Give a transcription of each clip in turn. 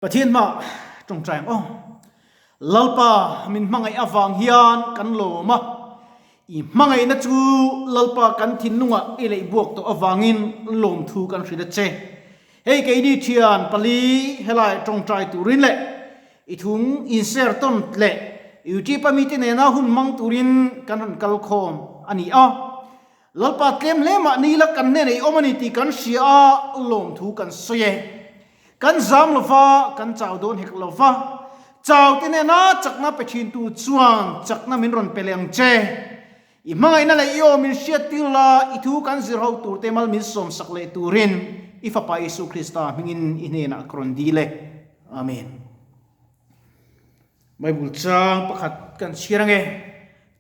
Pathian hmaah tawngtai ang aw. Lalpa min hmangaih avang hian kan lawm a, i hmangaihna chu Lalpa kan thinlungah i leih buak tawh avangin lawmthu kan hrilh a che. Hei keini thian pali helai tawngtai turin leh i thung inser tawn leh YouTube a mite nena hun hmang turin kan rawn kal khawm a ni a. Lalpa tlem hle mah ni ila kan hnenah i awm a ni tih kan hria a, lawmthu kan sawi e. Kan zam lo va, kan chau dawn hek lo va. Chau te nena chakna pe thintu chuan chakna min rawn pe leh ang che. I hmangaihna leh i aw min hriat tir la, i thu kan zir ho tur te mal min sawmsak leh turin i Fapa Isu Krista hmingin i hnenah ka rawn dil e. Amen. Bible chang pakhat kan chhiar ange.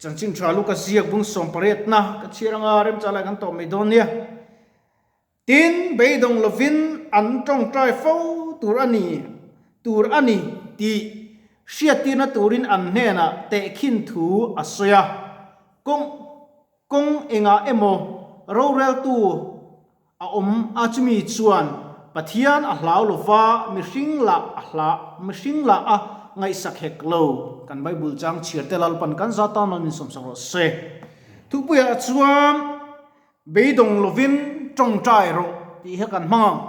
Chanchin tha Luka ziak bung sawmpariatna ka chhiar anga remchalai kan tawh mai dawn nia. Tin, beidawng lovin an tawngtai fo tur a ni tur a ni tih hriattirna turin an hnenah tehkhin thu a sawi a. Kawng kawng engah emaw roreltu a awm a chumi chuan Pathian a hlau lova mihring lah a hla mihring lah a ngaihsak hek lo. Kan Bible chang chhiar te Lalpan kan za tan mal min sawmsak rawh se. Thupuiah chuan. Beidawng lovin tawngtai rawh tih hi kan hmang ang.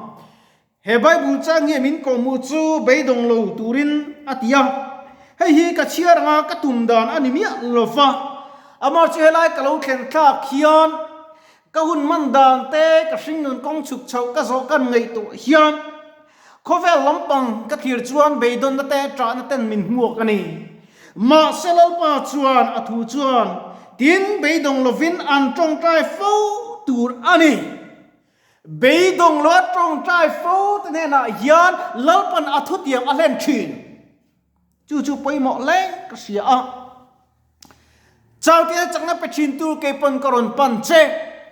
He Bible chang hi min kawhhmuh chu beidawng lo turin a ti a. Hei hi ka chhiar anga ka tum dan a ni miah lo va. Amah chu helai ka lo thlen thlak hian ka hun man dan te, ka hringnun kawng chhuk chhoh ka zawh kan ngaihtuah hian khawvel lampang ka thlir chuan beidawnna te ṭahna ten min hmuak a ni. Mahse Lalpa chuan a thu chuan tin beidawng lovin an tawngtai fo tur a ni. Beidawng lo a tawngtai fo te hnenah hian Lalpan a thutiang a hlen thin. Chu chu pawimawh hle ka hria a. Chautea chakna pe thin tu keipawn ka rawn pan che.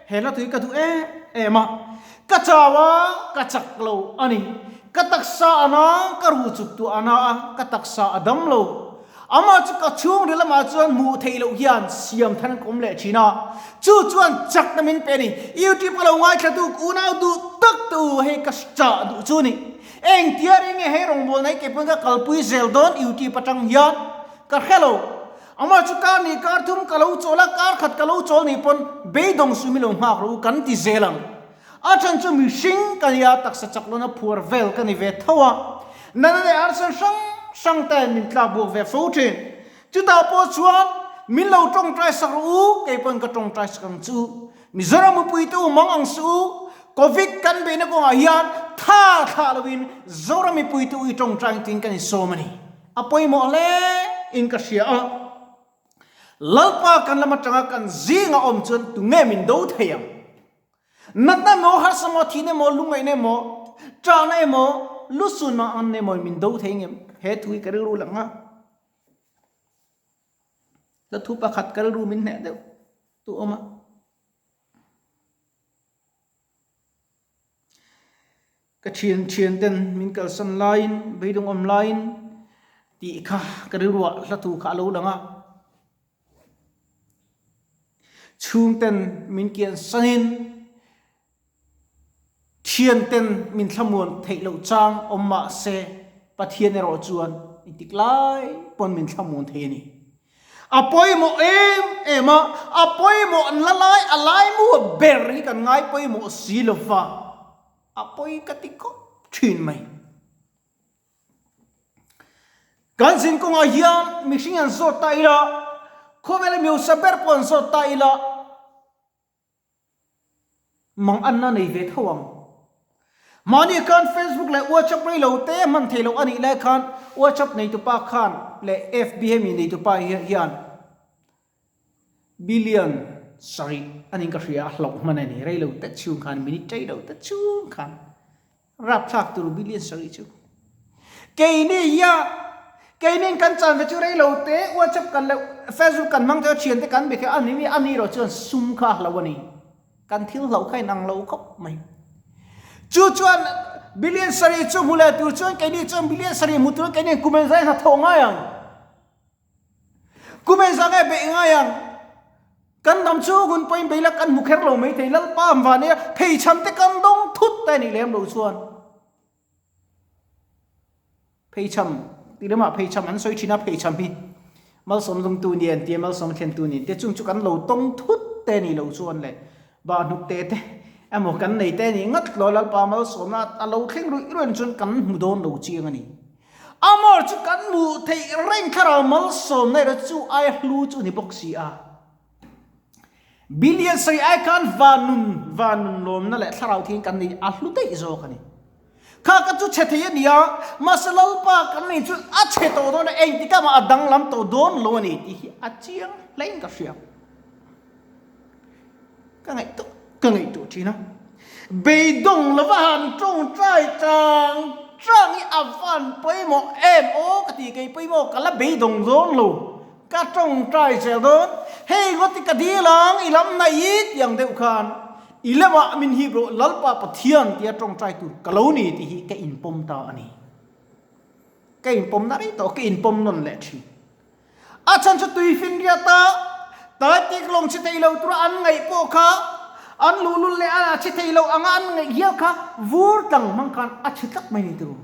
He hla tui ka duh em em a. Ka chau a, ka chak lo a ni. Ka taksa a na, ka ruh chuk tu a na a, ka taksa a dam lo. Amah chu ka chhungril lamah chuan hmuh theih loh hian siam than ka awm leh thin a. Chu chuan chakna min pe a ni. YouTube ka lo ngaithla tu unau duh tak te u hei ka chah duh chu ni. Engtia ring nge hei rawngbawlna hi keipawn ka kalpui zel dawn YouTube atang hian ka hre lo. Amah chu kar nih kar thum ka lo chawl a, kar khat ka lo chawl nih pawn beidawng sum i lo nghak rawh u kan ti zel ang. A then chu mihring ka nia, taksa chak lawna phuar vel ka ni ve tho a. Nana leh arsen hrang hrang ten min tlak buak ve fo thin. Chutah pawh chuan min lo tawngtai sak rawh u, kei pawn ka tawngtai sak ang chu. Mizoram mipui te u mang ang suh u, Covid kan beihna kawngah hian tha thlah loin Zoram mipui te u i tawngtai tiin kan insawm a ni. A pawimawh hle in ka hria a. Lalpa kan lam atanga kan zinga awm chuan tunge min do thei ang? Natna emaw, harsa emaw, thihna emaw, lungngaihna emaw, ṭahna emaw, lusun an emaw min do thei ngem? He thu hi ka rilru lang a. Hla thu pakhat ka rilru min hneh deuh tu awm a. Ka thian thian ten min kalsan laiin, beidawng awm laiin tih kha ka rilruah hla thu kha a lo lang a. Chhung ten min kian sanin, thian ten min thlamuan theih loh chang awm mah se Pathian erawh chuan engtik lai pawn min thlamuan thei a ni. A pawimawh em em a, a pawimawh an la lai, a laimu ber hi kan ngai pawimawh si lo va, a pawi ka ti khawp thin mai. Kan zin kawngah hian mihring an zawt ta ila, khawvela miosa ber pawh an zawt ta ila, Mang anna nei ve tho ang. Mahni khan Facebook leh WhatsApp rei lo te hman thei loh a nih lai khan WhatsApp neitupa khan leh FB hemi neitupa hian billion sarih a ning ka hria a hlauh hman a ni. Rei lo te chhung khan minute rei lo te chhung khan Rapthlak tur billion sarih chu. Keini hian keinin kan chan ve chu rei lo te WhatsApp kan leh Facebook kan hmang te thian te kan be kha a ni mi a ni erawh chuan sum kha a hlo a ni. Kan thil hloh kha inang lo khawp mai. Chu chuan billion sarih chu hmu leh tur chuan keini chuan billion sarih hmu tur keini kum engzah hna thawh ngai ang. Kum engzah nge beih ngai ang? Kan dam chu hun pawhin beila kan hmu kher lo mai thei Lalpa ang vah nia pheichham te kan dawng thut te a nih lem loh chuan. Pheichham tih lamah pheichham an sawi thin a, pheichham hi malsawm lungtu ni an tia, malsawm thlentu ni an tia, chung chu kan lo tawng thut te ni lo chuan leh bahhnuk te te emaw kan nei te ni ngat lo Lalpa malsawmna a lo thleng ruih ruih ang chuan kan hmu dawn lo chiang a ni. Amor chu kan hmuh theih reng thlarau malsawmna erawh chu aia hlu chu a ni bawk si a. Billion sawi ai khan van nun van nun lawmna leh thlarau thiang kan nei a hlu daih zawk a ni. Kha ka chu chhe thei a ni a, mahse Lalpa kan nei chu a chhe tawh dawn a, engtikah mah a danglam tawh dawn lo a ni tih hi a chiang hlein ka hria. Ka ngaihtuah ka ngaihtuah thin a. Beidawng lova han tawngtai tang tang hi a van pawimawh em aw ka ti kei pawimawh ka la beidawng dawn lo. Ka tawngtai zel dawn, hei ngawt i ka dil ang, i lam naih i tih ang deuh khan i lamah min hip rawh Lalpa Pathian tia tawngtai tur ka lo ni tih hi ka inpawm ta a ni. Ka inpawm na rei tawh, ka inpawm nawn leh thin. A chhan chu tuifinriata Taitik lawng chhe thei lo tura an ngaih pawh kha an luhlul leh a chhe thei lo anga an ngaih hial kha vur tlang hmang khan a chhe tlat mai ni turu.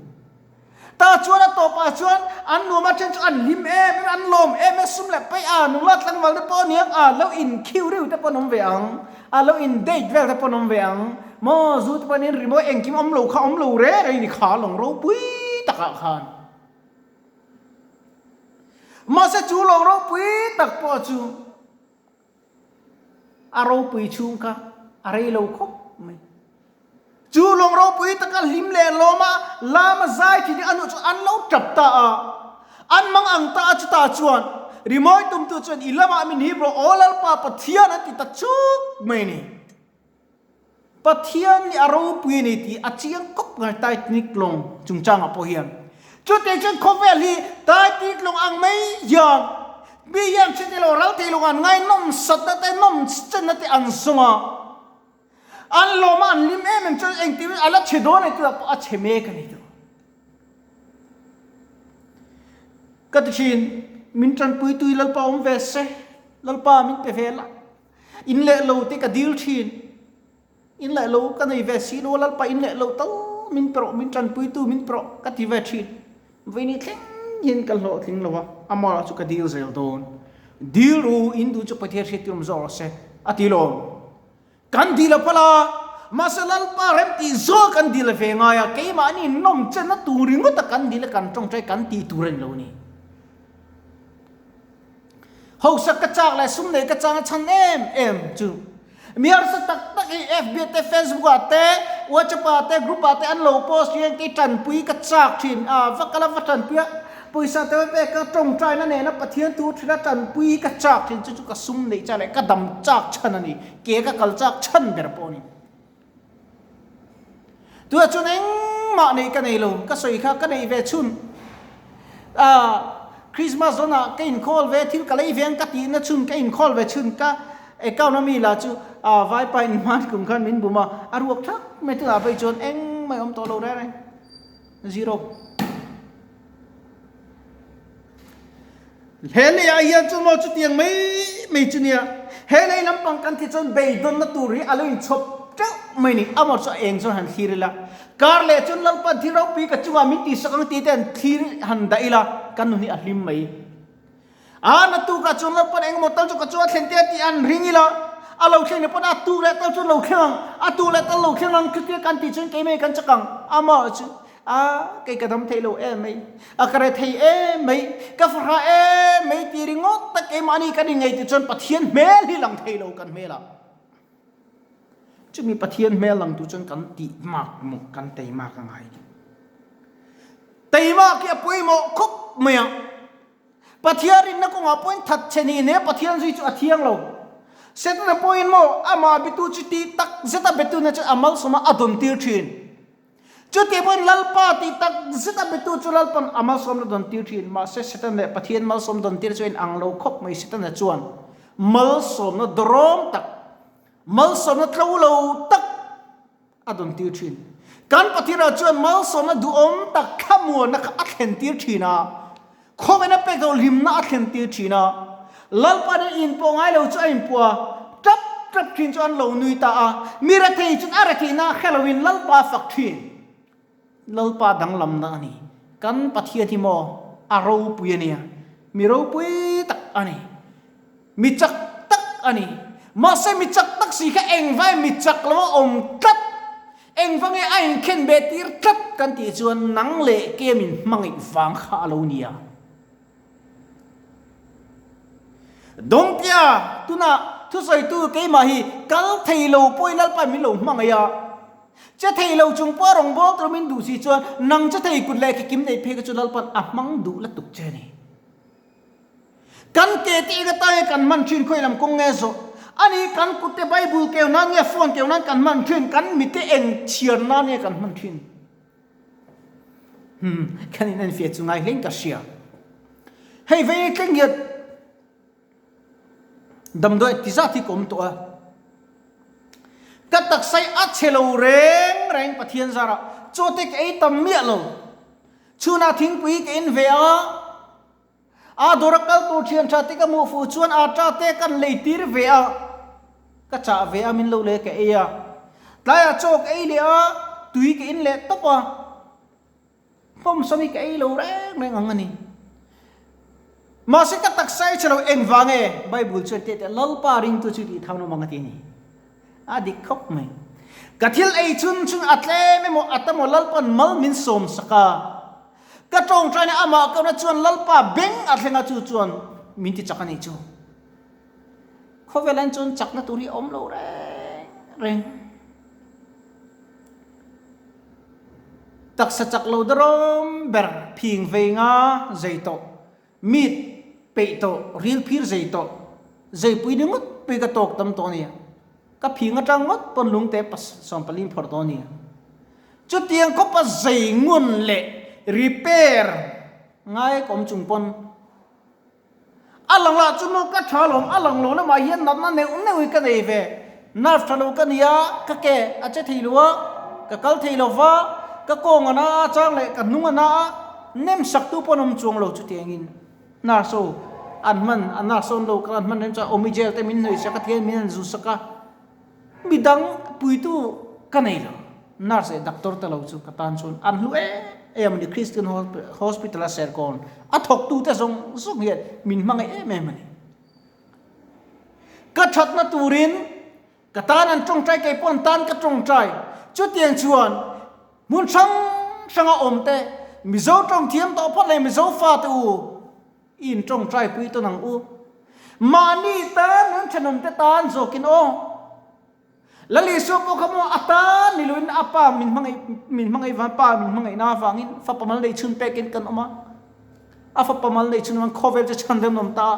Tah chuan a tawpah chuan an nuam a then chu an hlim em em, an lawm em em, sum leh paih a, nula tlangval te pawh aniang a, lo in khiu riu te pawh an awm ve ang, a lo in date vel te pawh an awm ve ang, maw zu te pawh an in rimawi engkim awm lo kha awm lo reng reng ni kha lawng ropui takah khan. Mahse chu lawng ropui tak pawh chu A ropui chhung kha a rei lo khawp mai. Chu lawng ropui taka hlim leh lawm a lama zai thin hi a nuh chu an lo tap ta a. An mang ang ta a chutah chuan rimawi tumtu chuan i lamah min hip rawh aw Lalpa Pathian an ti ta chuk mai a ni. Pathian nih a ropui a ni tih a chiang kawp ngai Titanic lawng chungchangah pawh hian. Chutih chuan khawvel hi Titanic lawng ang mai hian mi hian chhete lo ral thei lo an ngai nawm satna te nawm chenna te an zawng a, an lawm a an hlim em em chuan engtin a la chhe dawn e tih pawh a chhe mek a ni tawh. Ka ti thin, min tanpuitui Lalpa awm ve se, Lalpa min pe ve la. In leh lo te ka dil thin. In leh lo ka nei ve si lo a, Lalpa in leh lo tal min pe rawh, min tanpuitu min pe rawh ka ti ve thin. Vawiini thleng hian ka hlawhtling lo a, amah chu ka dil zel dawn. Dil ru, in duh chu Pathian hriattir awm zawk rawh se, a ti lawm. Kan dil a phal a, mahse Lalpa remtih zawk kan dil ve ngai a, keimahni nawm chenna tur ringawt a kan dil a kan tawngtai kan tih tur a ni lo a ni. Hausak ka chak leh sum nei ka chang a chhan em em chu mi harsa tak tak hi FB te Facebook ah te WhatsApp ah te group ah te an lo post hian kei tanpui ka chak thin a va kal a va tanpui a pawisa te pek ka tawngtaina nena Pathian thu thila tanpui hi ka chak thin chu chu ka sum neih chak leh ka dam chak chhan a ni ke ka kal chak chhan ber pawh a ni. Tunah chuan engmah neih ka nei lo, ka sawi kha ka neih ve chhun. Ahh Christmas zawnah ka inkhawl ve, thil ka lei ve ang ka tihna chhun ka inkhawl ve chhun ka account a mi lah chu ahh vaipa in hman kum khan min bum a, a ruak thak mai tunah phei chuan engmah awm tawh lo reng reng. Zero. He leiah hian chuan maw chutiang mai mai chu nia, he lei lampang kan thi chuan beidawnna tur hi a lo inchhawp teuh mai ni, amah chu a eng chuan han thlir ila, kar leh chuan Lalpan thil ropui ka chungah min tihsak ang tih te han thlir han dah ila, kan nun hi a hlim mai. A naktukah chuan Lalpan engemaw tal chu ka chunga thlen te tih an ring ila, a lo thleng leh pawn a tuk leh tal chuan lo thleng ang, a tuk leh tal lo thleng ang, chutia kan tih chuan keimah hi kan chak ang, amah chu A, kei ka dam thei lo em mai, a ka re thei em mai, ka fahrah em mai tih ringawt tak keimahni kan inngei tih chuan Pathian hmel hi lang thei lo kan hmelah. Chumi Pathian hmel lang tur chuan kan tih mak maw, kan teimak a ngai. Teimak hi a pawimawh khawp mai a. Pathian rinna kawngah pawhin that che ni ne Pathian zui chu a thiang lo. Setana pawhin maw amah betu chu tih tak zeta betuna chu a malsawma a dawn tir thin. Chutih pawhin Lalpa tih tak zet a betu chu Lalpa'n a malsawmna dawn tir thin. Mahse, Satan leh Pathian malsawm dawn tir chu a inang lo khawp mai. Setana chuan malsawmna dawrawm tak, malsawmna tlo lo tak a dawn tir thin. Kan Pathianah chuan malsawmna duhawm tak thlamuanna kha a thlen tir thin a, khawveina pek loh hlimna a thlen tir thin a. Lalpa'n a inpawh ngai lo chu a inpawh a, tap tap thin chu an lo nui ta a, mi rethei chuan a retheihna hre loin Lalpa a fak thin. Lalpa danglamna a ni. Kan Pathian hi maw a ropui a nia, mi ropui tak a ni, mi chak tak a ni. Mahse mi chak tak si kha engvai mi chak lo a awm tlat, engvange a inkhen ve tir tlat kan tih chuan nang leh ke min hmangaih vang kha a lo nia. Dawngtia, tunah thusawitu keimah hi kal thei lo pawhin Lalpa min lo hmangaih a. Che thei lo chung pawh a rawn bawl tur min duh si chuan nang che thei kut leh kikim nei phei kha chu Lalpa'n a hmang duh la tuk che a ni. Kan ke te eng atan nge kan hman thin khawi lam kawng nge zawh a ni, kan kut te Bible keu nan nge phone keu nan kan hman thin, kan mite eng chhiar nan nge kan hman thin. Hmm, kan in enfiah chu ngai hlein ka hria. Hei vei thleng hian Damdawi ti zat hi ka awm tawh a, ka taksa hi a chhe lo reng reng Pathian zarah chaw te ka ei tam miah lo. Chhunah thingpui ka in ve a, aa dawra kal tur thian tha te ka hmuh fuh chuan atta te kan lei tir ve a, ka chah ve a min lo leh ka ei a. Tlaiah chaw ka ei leh a, tui ka in leh tawp a. Hmawmsam hi ka ei lo reng reng ang a ni. Mahse ka taksa ei che lo engvang e? Bible chuan teh teh Lalpa ringtu chu tih thawn awm ang a ti a ni. A dik khawp mai. Ka thil ei chhun chhun a tlem emaw a tam emaw Lalpa'n mal min sawm sak a. Ka tawngtaina amah kohna chuan Lalpa beng a thleng a chu chuan min ti chak a nih chu. Khawvel an chuan chakna tur hi a awm lo reng reng. Taksa chak lo darawm ber phing vei nga zei tawh, meat peih tawh, ril phir zei tawh, zeipui ni ngawt pui ka tawk tam tawh a nia. Ka phing atang ngawt pawn lungte 14 phawrh tawh a nia. Chutiang khawpa zei ngun leh repair ngai ka awm chung pawn A lang lah chu maw ka tha lawm, a lang lo lamah hian natna neuh neuh hi ka nei ve. Nerve tha lo ka ni a, ka ke a che thei lo a, ka kal thei lo va, ka kawng a na a, chang leh ka hnung a na a, nem sak tu pawh an awm chuang lo chutiangin nurse ho an hman, a nurse ho an lo kal an hman reng chuan Omigel te min hnawih sak a, thian min han zu sak a. Midang puitu ka nei lo, nurse leh doctor te lo chu ka tan chuan an hlu em em a ni, Christian Hospital a Serkawn a thawktu te zawng zawng hian min hmangaih em em a ni. Ka thatna turin ka tan an tawngtai kei pawh an tan ka tawngtai, chutiang chuan hmun hrang hranga awm te Mizo tawng thiam tawh phawt leh Mizo fate u, I in tawngtai pui tawn ang u. Mahni tan an thenawm te tan zawkin aw. Lal Isua pawh kha maw a tan ni loin a pa min hmangaih min hmangaih vang pa min hmangaihna avangin fapa mal nei chhun pekin kan awm a. A fapa mal nei chhun avang khawvel chu chhan rem awm ta a.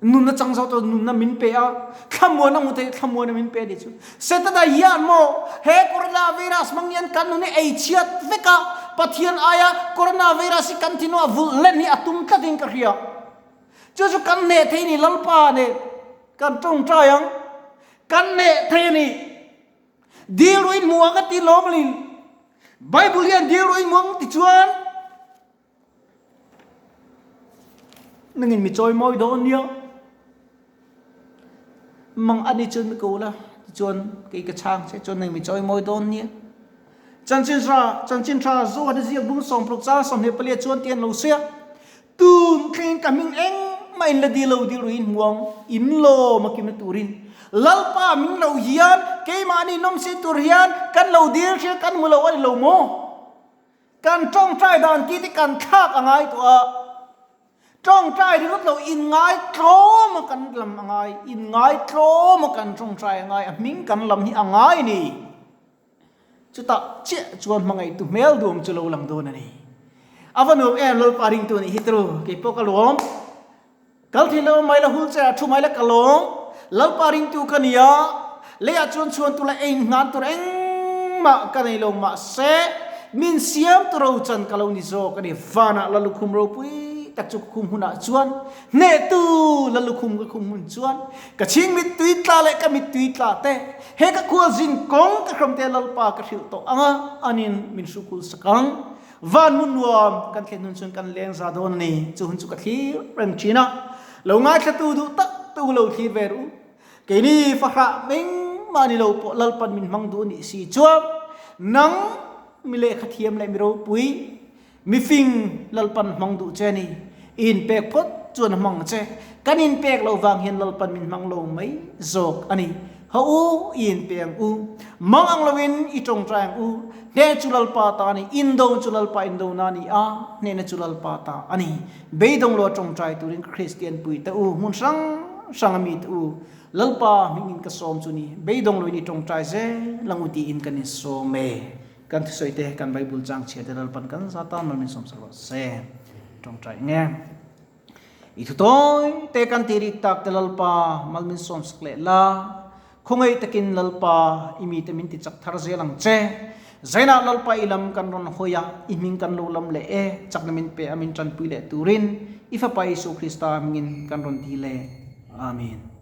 Nunna chang zo tawh nunna min pe a. Thlamuan a hmu thei thlamuan a min pe a nih chu. Setana hian maw he coronavirus hmang hian kan nun hi ei chhiat vek a, Pathian aia coronavirus hi kan thinlung a vulh len hi a tum tlatin ka hria. Chu chu kan hneh thei a ni Lalpa nen kan tawngtai ang. Kan hneh thei a ni. Dil ruih in hmu ang ka ti lawm lin. Bible hian dil ruih in hmu ang ti chuan Nangin mi chawi mawi dawn nia. Mang ani chuan mi ko la, tichuan kei ka chhang che chuan nang mi chawi mawi dawn nia. Chanchin tha, chanchin tha Zohana ziak bung sawmparuk chang 24 chuan ti an lo sawi a. Tun thleng ka hming engmah in la dil lo dil ruih in hmuang, in lawm a kimna turin. Lalpa min lo hian keimahni nawmsei tur hian kan lo dil hria kan hmu lo a ni lo maw? Kan tawngtai dan ki te kan thlak a ngai tawh a, tawngtai ringawt lo inngai tlawm a kan lam a ngai, inngai tlawm a kan tawngtai a ngai, a hming kan lam hi a ngai a ni. Chutah chiah chuan hmangaihtu hmel duam chu lo lang dawn a ni. A va nuam em Lalpa ringtu nih hi tru, keipawh ka lawm. Kal thei lo mai la hul che ah thu mai la ka lawm. Lalpa ringtu ka ni a, leiah chuan chhuan tur leh ein hnan tur engmah ka nei lo mahse min siam tu ro chan ka lo ni zawk a ni. Vanah Lalukhum ropui tak chu ka khum hunah chuan hnehtu Lalukhum ka khum hun chuan ka chhing mittui tla leh ka mittui tla te he ka khualzin kawng ka hram te Lalpa ka hrilh tawh ang a, anin min hrukhul sak ang. Van hmun nuam kan thlen hun chuan kan leng za dawn a ni. Chu hun chu ka thlir reng thin a. Lo ngaithlatu duh tak te u lo thlir ve ru. Keini fahrah mengmah ni lo pawh Lalpan min hmang duh a nih si chuan nang mi lehkha thiam leh mi ropui. Mifing Lalpan hmang duh che a ni. I inpek phawt chuan a hmang che. Kan inpek loh vang hian Lalpan min hmang lo mai zawk a ni. Haw u, i inpe ang u. Mang ang loin i tawngtai ang u. Hneh chu Lalpa ta a ni, indo chu Lalpa indona a ni a, hnehna chu Lalpa ta a ni. Beidawng lo a tawngtai turin Kristian pui te u, hmun hrang hrang a mi te u, Lalpa hmingin ka sawm chu ni, beidawng loin i tawngtai zel ang u tiin kan insawm e. Kan thusawi te, kan Bible chang chhia te Lalpan kan za tan mal min sawm sak rawh se. Tawngtai nge. I thu tawi te kan ti rik tak te Lalpa mal min sawm sak leh la. Khawngaih takin Lalpa i mite min ti chak thar zel ang che. Zainah Lalpa i lam kan rawn hawi a, i hming kan lo lam leh e, chakna min pe a min tanpui leh turin i Fapa Isu Krista hmingin kan rawn dil e. Amen.